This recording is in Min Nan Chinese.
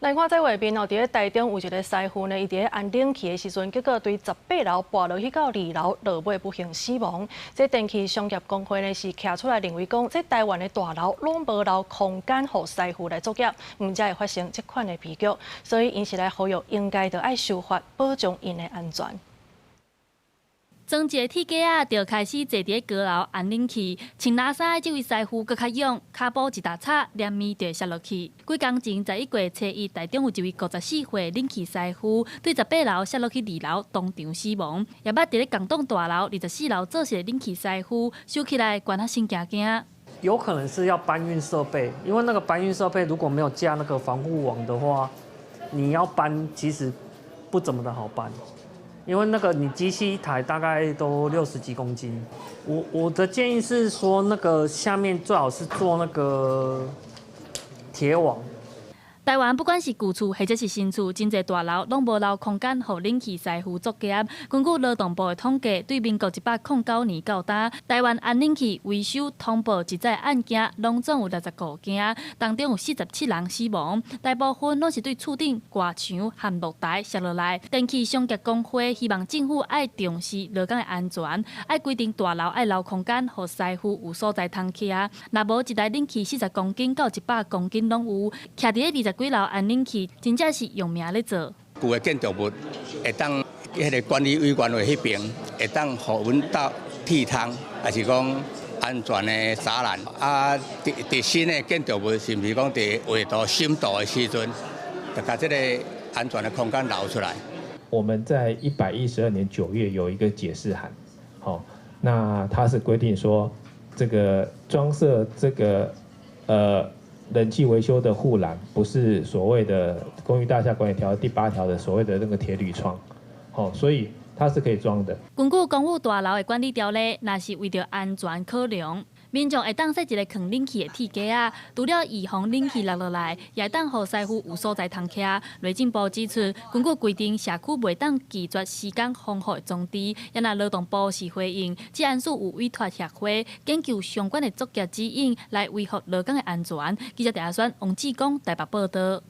來看這畫面哦，佇咧台中有一个師傅呢，伊佇咧安冷氣的時陣，結果對18樓跋落去到二樓，落尾不幸死亡。這電器商業公會呢是徛出來認為講，這台灣的大樓攏無留空間予師傅來作業，毋才會發生這款的悲劇。所以𪜶是來呼籲應該著愛修法，保障𪜶的安全。裝一个鐵架仔，就開始坐佇咧高樓安冷氣，穿藍衫的這位師傅閣較勇，跤步一踏踩，連面就會摔落去。幾工前11月初1，台中有一位54歲冷氣師傅，對18樓摔落去二樓，當場死亡。也捌佇咧仝棟大樓24樓做事的冷氣師傅，想起來關他心驚驚。有可能是要搬運設備，因為那個搬運設備如果沒有架那個防護網的話，你要搬其實不怎麼的好搬。因為那個你機器一台大概都60幾公斤，我的建議是說，那個下面最好是做那個鐵網。台灣不管是舊厝或者是新厝，真濟大樓攏無留空間予冷氣師傅作業。根據勞動部的統計，對民國109年到今，台灣安冷氣維修通報一再案件，攏總有65件，當中有47人死亡，大部分攏是對厝頂掛牆和露台摔落來。電器商業公會希望政府愛重視勞工的安全，愛規定大樓愛留空間，予師傅有所在通徛。若無一台冷氣40公斤到100公斤攏有，徛佇咧20幾樓安冷氣，真正是用命咧做。舊的建築物會當彼个管理委員會彼爿會當予阮鬥鐵窗，抑是講安全的柵欄。啊，佇新的建築物是毋是講佇畫圖審圖的時陣，就共這个安全的空間留出來？我們在112年9月有一個解釋函，好，那它是規定說，這個裝設這個冷氣維修的護欄，不是所謂的《公寓大廈管理條例》第8條的所謂的那個鐵鋁窗，好，所以它是可以裝的。根據公寓大樓的管理條例，若是為著安全考量，民眾會當設一个囥冷氣的鐵架仔，除了預防冷氣落落來，也會當予師傅有所在通徛。內政部指出，根據規定，社區袂當拒絕施工防護的裝置。也若勞動部是回應，職安署有委託協會研究相關的作業指引，來維護勞工的安全。記者鄭阿選、王志剛台北報導。